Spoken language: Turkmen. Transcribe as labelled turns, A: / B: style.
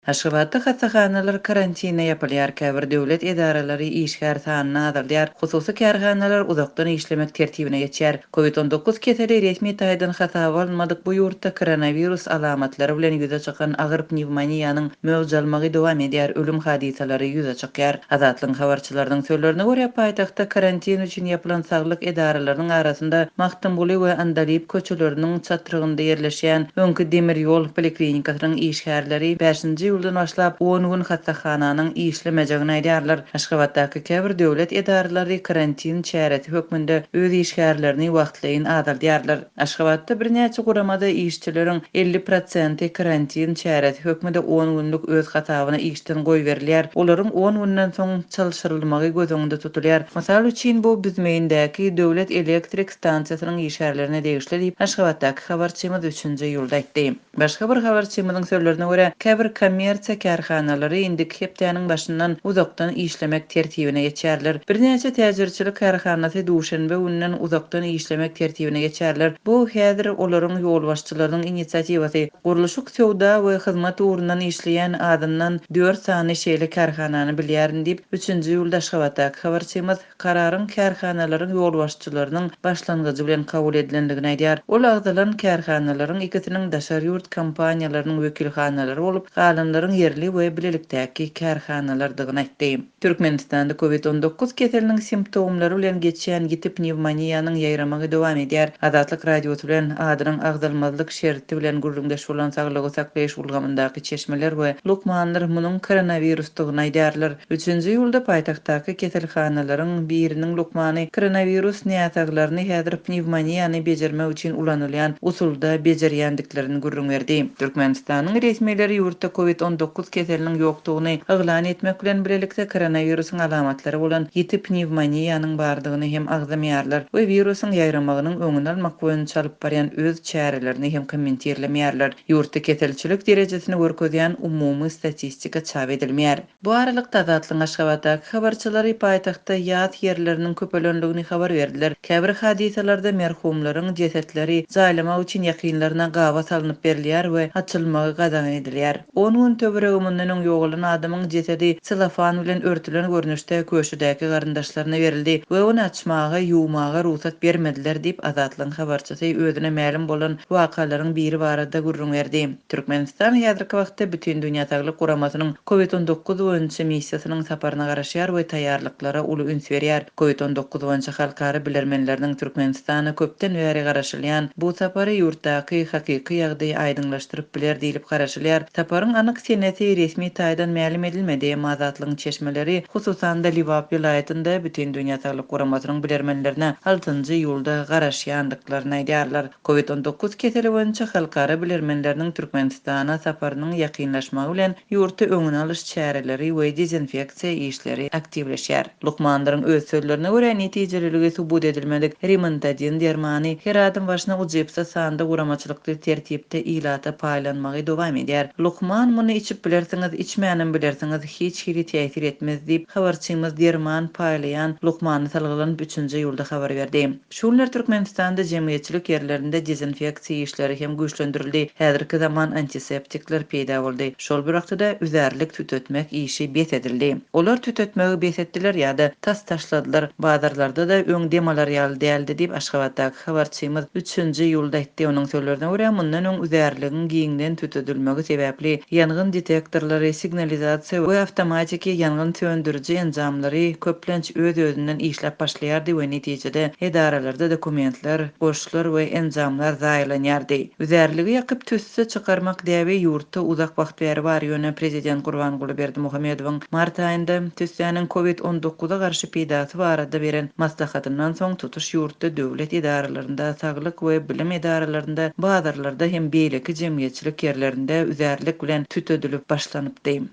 A: Aşgabatda hassahanalar karantine ýapylýar, käbir döwlet edaralary işgär sanyny azaldýar, hususy kärhanalar uzakdan işlemek tertibine geçýär. Covid 19 keseli resmi taýdan hasaba alynmadyk bu ýurtda koronawirus alamatlary bilen ýüze çykan agyr pnewmoniýanyň möwç almagy dowam edýär, ölüm hadysalary ýüze çykýar. Azatlygyň habarçylarynyň sözlerine görä, paýtagtda karantin üçin ýapylan saglyk edaralarynyň arasynda Magtymguly we Andalyp köçeleriniň çatrygynda ýerleşýän öňki demir ýol poliklinikasynyň işgärleri bäşinji iýuldan başlap on gün hassahananyň işlemejegini aýdýarlar. Aşgabatdaky käbir döwlet edaralary karantin çäresi hökmünde öz işgärlerini wagtlaýyn azaldýarlar. Aşgabatda birnäçe guramada işçileriň 50 prosenti karantin çäresi hökmünde on günlük öz hasabyna işden goýberilýär. Olaryň on günden soň çalşyrylmagy göz öňünde tutulýar. Mysal üçin, bu Büzmeýindäki döwlet elektrik stansiýasynyň işgärlerine degişli diýip, Aşgabatdaky habarçymyz üçünji iýulda aýtdy. Başga bir habarçymyzyň sözlerine görä, käbir kommersiýa kärhanalary indiki hepdäniň başyndan uzakdan işlemek tertibine geçerler. Birnäçe täjirçilik kärhanasy duşenbe gününden uzakdan işlemek tertibine geçerler. Bu häzir olaryň ýolbaşçylarynyň inisiatiwasy. Gurluşyk, söwda we hyzmat ugrundan işleýän azyndan dört sany şeýle kärhanany bilýärin diýip, üçünji iýulda Aşgabatdaky habarçymyz Kararyň kärhanalaryň ýolbaşçylarynyň başlangyjy bilen kabul edilendigini aýdýar. Ol agzalan kärhanalaryň ikisiniň daşary ýurt kompaniýalarynyň wekilhanalary bolup, galanlaryň ýerli we bilelikdäki kärhanalardygyny aýtdy. Türkmenistanda Covid 19 keseliniň simptomlary bilen geçýän ýiti pnewmoniýanyň ýaýramagy dowam edýär. Azatlyk Radiosy bilen adynyň agzalmazlyk şerti bilen gürrüňdeş bolan saglygy saklaýyş ulgamyndaky çeşmeler we lukmanlar munuň koronawirusdygyny aýdýarlar. Üçünji iýulda paýtagtdaky keselhanalaryň biriniň lukmany koronawirus näsaglaryny häzir pnewmoniýany bejermek üçin ulanylýan usulda bejerýändiklerini gürrüň berdi. Türkmenistanyň resmileri ýurtda Covid 19 keseliniň ýokdugyny yglan etmek bilen bilelikde koronawirusyň alamatlary bolan ýiti pnewmoniýanyň bardygyny hem agzamaýarlar we wirusyň ýaýramagynyň öňüni almak boýunça alyp barýan öz çärelerini hem kommentirlemeýärler. Ýurtda keselçilik derejesini görkezýän umumy statistika çap edilmeýär. Bu aralykda, Azatlygyň Aşgabatdaky habarçylary paýtagtda ýas ýerleriniň köpelendigini habar berdiler. Käbir hadysalarda merhumlaryň jesetleri jaýlamak üçin ýakynlaryna gaba salnyp berilýär we açylmagy gadagan edilýär. On gün töweregi mundan öň ýogalan adamyň jesedi selofan bilen örtülen görnüşde köşüdäki garyndaşlaryna berildi we ony açmaga, ýuwmaga rugsat bermediler diýip, Azatlygyň habarçysy özüne mälim bolan wakalaryň biri barada gürrüň berdi. Türkmenistan häzirki wagtda Bütindünýä Saglyk Guramasynyň Covid 19 boýunça missiýasynyň saparyna garaşýar we taýýarlyklara uly üns berýär. Covid 19 boýunça halkara bilermenleriniň Türkmenistana köpden bäri garaşylýan bu sapary ýurtdaky hakyky ýagdaýy aýdyňlaşdyryp biler diýlip garaşylýar. Saparyň anyk senesi resmi taýdan mälim edilmedi, emma Azatlygyň çeşmeleri, hususan-da Lebap welaýatynda Bütindünýä Saglyk Guramasynyň bilermenlerine altynjy iýulda garaşýandyklaryny aýdýarlar. Covid 19 keseli boýunça halkara bilermenleriniň Türkmenistana saparynyň ýakynlaşmagy bilen ýurtda öňüni alyş çäreleri we dezinfeksiýa işleri aktiwleşýär. Lukmanlaryň öz sözlerine görä, netijeliligi subut edilmedik Rimantadin dermany her adam başyna ujypsyz sanda guramaçylykly tertipde ilata paýlanmagy dowam edýär. Lukman muny içip bilersiňiz, içmänem bilersiňiz, hiç hili täsir etmez diýip, habarçymyz derman paýlaýan lukmana salgylanyp üçünji iýulda habar berdi. Şu günler Türkmenistanda jemgyýetçilik ýerlerinde dezinfeksiýa işleri hem güýçlendirildi, häzirki zaman antiseptikler peýda boldy. Şol bir wagtda-da üzärlik tütetmek işi bes edildi. Olar tütetmegi bes etdiler ýa-da tas taşladylar. Bazarlarda-da öň dem alar ýaly däldi diýip, Aşgabatdaky habarçymyz üçünji iýulda aýtdy. Onuň sözlerine görä, mundan öň üzärligiň giňden tütedilmegi sebäpli ýangyn detektorlary, signalizasiýa we awtomatiki ýangyn söndüriji enjamlary köplenç öz-özünden işläp başlaýardy we netijede edaralarda dokumentler, goşlar we enjamlar zaýalanýardy. Üzärligi ýakyp tüsse çykarmak däbi ýurtda uzak wagt bäri bar, ýöne prezident Gurbanguly Berdimuhamedowyň mart aýynda tüssäniň Covid 19-a garşy peýdasy barada beren maslahatyndan soň tutuş ýurtda döwlet edaralarynda, saglyk we bilim edaralarynda, bazarlarda hem beýleki jemgyýetçilik ýerlerinde üzärlik bilen tütedilip başlanypdy.